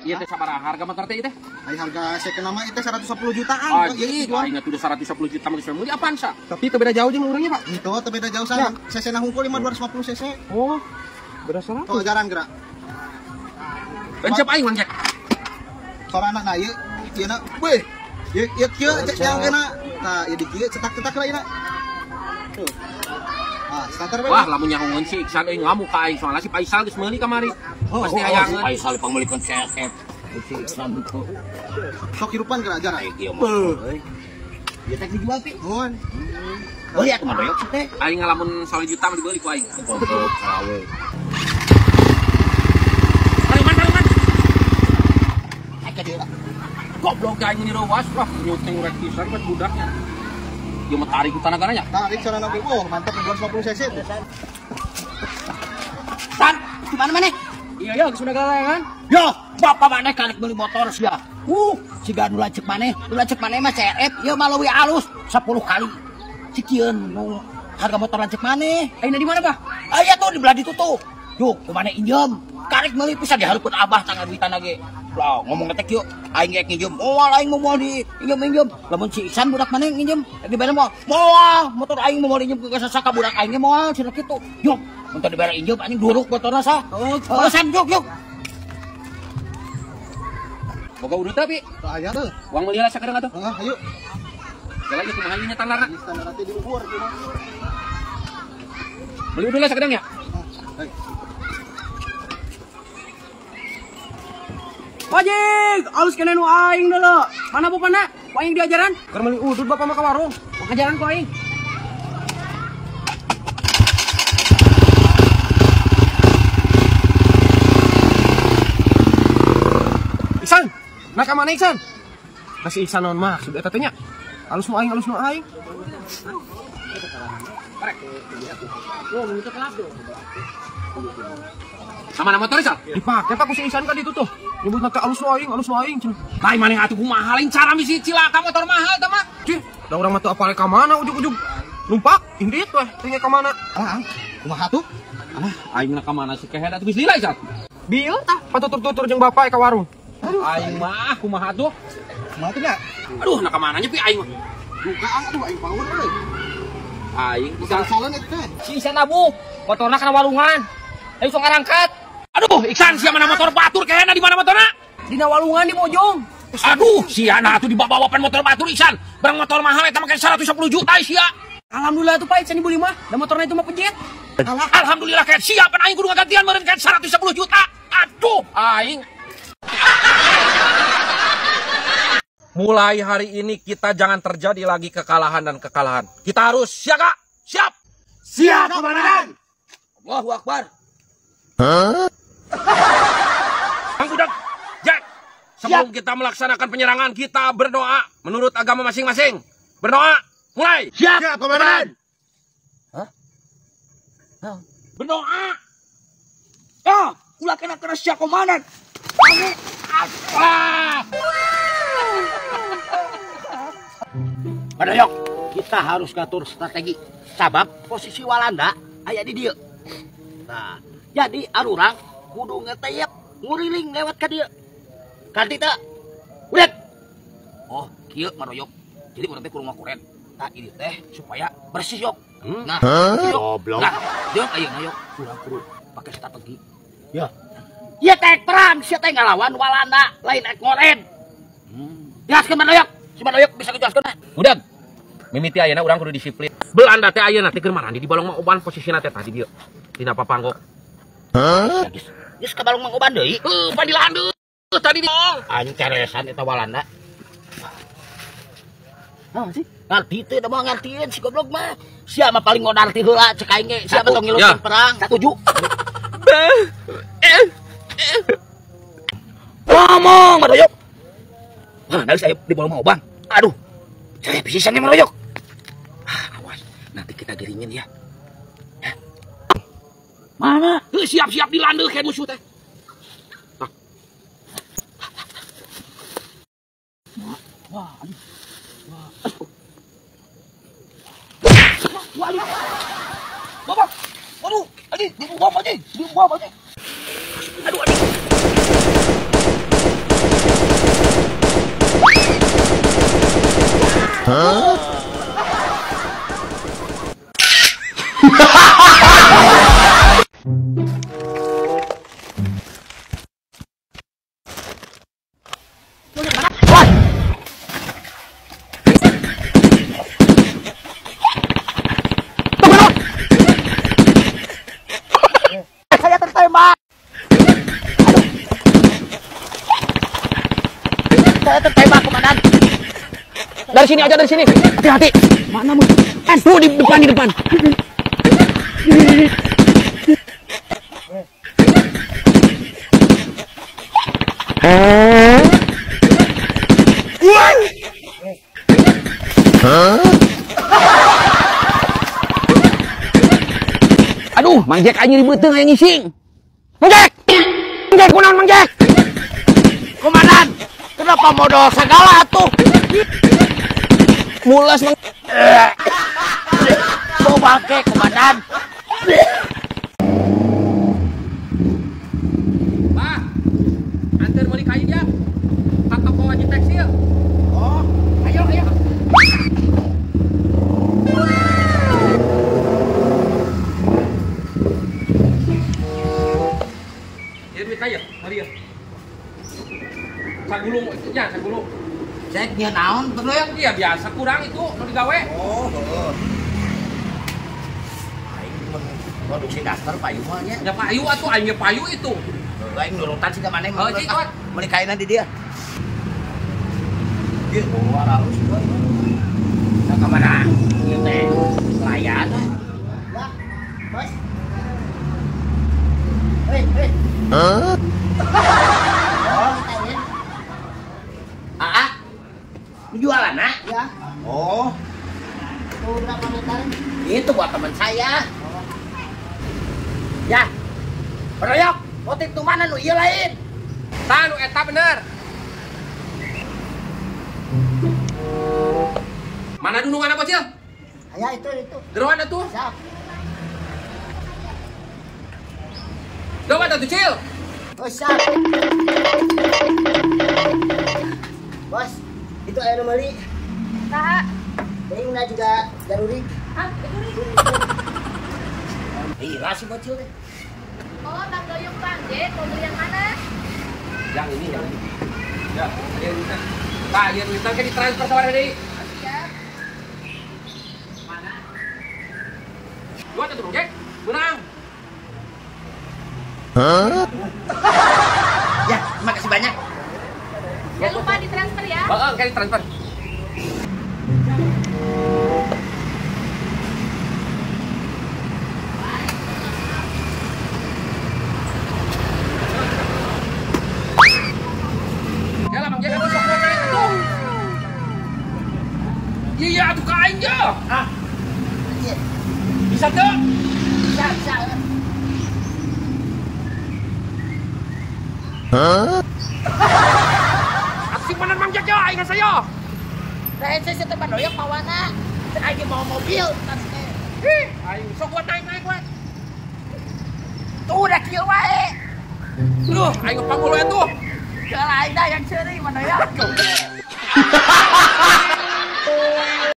Ieu teh sabaraha harga motor teh ieu teh? Ai harga second nama ieu teh 110 jutaan. Anjing, aing atuh 110 juta mah geus meuli Avanza. Tapi teu beda jauh jeung urangnya, Pak. Itu teu beda jauh sana. Cc na hungkul 5250 cc. Oh. Beda 100. Tuh jaran gerak. Encep aing Mang Jack. Sorana na ieu, ieu na. Weh. Ieu ieu kieu cek yang kena. Tah, ieu di kieu cetak-cetak lah ieu na. Tuh. Ah, starter we. Wah, lamun nyahoeun si Iksan euy ngamuk ka aing soalna si Faisal geus meuli kamari. Pasti hayangeun. Si Faisal pangmeulikeun CRF. Si Iksan tuh. Sok hirupan geura ajar. Ieu mah. Ieu teh dijual pi. Nuhun. Beuh atuh mah doyok teh. Aing ngalamun 1 juta mah dibeli ku aing. Goblok sawe. Paluman. Ai ka dieu. Goblok aing ini rewas lah nyuting rek pisan buat budaknya. Ieu mah tarik tanagana nya. Tarik sarana ge. Oh, mantap 250 cc tuh. San, di mana maneh? Iya ya, geus udah galayangan. Yo, bapak maneh karek meuli motor sia. Siga nu lanceuk maneh, nu lanceuk maneh mah CRF, ieu mah leuwih alus 10 kali. Sikieun nu harga motor lanceuk maneh. Ayeuna di mana, Bah? Aya tuh di belah ditu tuh. Yuk, ku maneh injem. Karek meuli pisan dihareupeun abah tangga duitan ge. Lah, ngomong teh kieu, aing ge nginjem. Moal aing moal di injem-injem. Lamun si Iksan budak maneh nginjem, dibere moal. Moal, motor aing moal injem ke sasaka budak aing ge moal cenah kitu. Yuk, mun teu dibere injem anjing duruk motorna sah. Oh, san yuk yuk. Boga udut teh, Pi? Teu aya teh. Uang meuli lah sakedeung atuh. Heeh, ayo. Jalan ieu kumaha ieu nya standarna? Standarna teh di luhur kumaha. Beli udut lah sakedeung ya? Heuh. Wajik, alus kena nu aing dulu. Mana bapana? Ku aing diajaran? Keur meuli udut bapak mah ka warung. Ajaran ku aing. Iksan, nak ka mana Iksan? Kasih Iksan naon maksud eta teh nya? Alus nu aing, alus nu aing. Sama nama motor Iksan? Dipake pak ku si Iksan ka ditu tuh. Nyebutna teh alus nu aing cenah. Lain maneh atuh kumaha lain cara misi cilaka motor mahal teh mah. Cih, da urang mah teu apal ka mana ujug-ujug. Numpak indit weh teh ka mana? Alah, kumaha tuh? Alah, aing na ka mana si kehed atuh geus lila Iksan. Bieu tah patutur-tutur jeung bapak ka warung. Aing mah kumaha tuh? Kumaha tuh nya? Aduh, na ka mana nya pi aing mah. Duka ang atuh aing power euy. Aing Iksan saleun eta teh. Si Iksan abu, motorna kana walungan. Ayo sok ngarangkat. Aduh, Iksan sia mana motor batur kehena di mana motorna? Dina walungan di Bojong. Aduh, sia nah atuh dibawa-bawa pan motor batur Iksan. Barang motor mahal eta make 110 juta sia. Alhamdulillah tuh Pak Iksan dibeli mah. Da motorna itu mah pejet. Alhamdulillah kayak sia pan aing kudu ngagantian meureun kayak 110 juta. Aduh, aing. Mulai hari ini kita jangan terjadi lagi kekalahan dan kekalahan. Kita harus siaga, siap. Siap, komandan. Allahu Akbar. Hah? Bang Budak, Jack. Sebelum siap. Kita melaksanakan penyerangan, kita berdoa menurut agama masing-masing. Berdoa, mulai. Siap, siap komandan. Hah? Hah? Berdoa. Ah, ulah kena siap komandan. Ah. Padayok, kita harus ngatur strategi. Sabab posisi Walanda aya di dieu. Nah, jadi arurang kudu ngeteyep nguriling lewat ka dieu. Kanti teu? Udah. Oh, kieu maroyok. Jadi urang teh kudu ngakuren. Tah ieu teh supaya bersih yok. Nah, goblok. Nah, jeung ayeuna yok urang kudu pake strategi. Ya. Ieu teh perang, sia teh ngalawan Walanda, lain ek ngoren. Jelaskeun maroyok. Si maroyok bisa dijelaskeun. Udah. Mimiti ayeuna urang kudu disiplin. Belanda teh ayeuna teh keur marandi di Balong Mang Oban posisina teh tadi dieu. Dina papanggok. Hah? Geus ka Balong Mang Oban deui? Heuh, pan di landeuh tadi di. Anjing teresan eta Walanda. Hah sih? Ngarti teh da mah ngartieun si goblok mah. Sia mah paling ngodar ti heula cek aing ge. Sia mah tong ngilukeun perang. Satuju. Ngomong maroyok. Wah, dari saya di Balong Mang Oban. Aduh. Saya pisan nih maroyok. Ah, awas, nanti kita giringin ya. Hah? Mana? Siap-siap di landeuh kayak musuh teh. Wah, wah, aduh. Wah, aduh. Wah, aduh. Bapak, waduh, anjing, dibuang anjing, dibuang anjing. Aduh, aduh. Huh? Saya tertembak. Aduh. Saya tertembak, komandan. Dari sini aja, dari sini. Hati-hati. Mana mu? Tuh di depan, di depan. Aduh, Mang Jack aja ribet yang ngising. Mang Jack! Mang Jack, kunaon Mang Jack? Komandan, kenapa modal segala tuh? Mulas Mang. Mau bangke, komandan. Pak, antar meuli kain ya. Ka toko Haji Tekstil. Oh, ayo ayo. Ya duit aja, mari ya. Sagulung, ya sagulung. Cek nya naon terus ya? Iya biasa kurang itu nu digawe. Oh, heeh. Aing mun produksi daster payu mah nya. Ya payu atuh aing ge payu itu. Heuh, aing nurutan sih ka maneh. Heuh, cik, meuli kaina di dia. Ieu luar halus euy. Nah, ka mana? Ieu teh layan. Ya, Bos. Hei, hei. Hah? Oh. Jualan, nak? Ya. Oh. Itu berapa meter? Itu buat teman saya. Oh. Ya. Beroyok, motif tuh mana nu ieu lain? Tah nu eta bener. Mana dunungan apa, Cil? Ya, itu. Jeroan atuh. Siap. Jeroan atuh, Cil. Oh, siap. Bos, itu air meuli. Saha? Deungna juga jarurik. Hah, jarurik. Iya si bocil teh. Oh, Bang Doyok Bang Jack, mau beli yang mana? Yang ini, yang ini. Ya, ada yang duitnya. Pak, yang duitnya kan ditransfer sama deui. Siap. Mana? Dua atuh, Bang Jack. Menang. Hah? Ya, terima kasih banyak. Jangan lupa ditransfer ya. Oh, kayak ditransfer. Ya lah, Bang Jack, atuh sok naik atuh. Iya, atuh ka aing ya. Ah. Iya. Bisa teu? Bisa, bisa. Hah? Atuh simpanan Mang Jack ya, aing saya. Nah, saya teh Doyok mawana. Cek aing mau mobil tas teh. Ih, aing sok buat naik-naik buat. Tuh udah kieu wae. Duh, aing panggul we tuh. Kalau aing dah yang seuri Mang Doyok.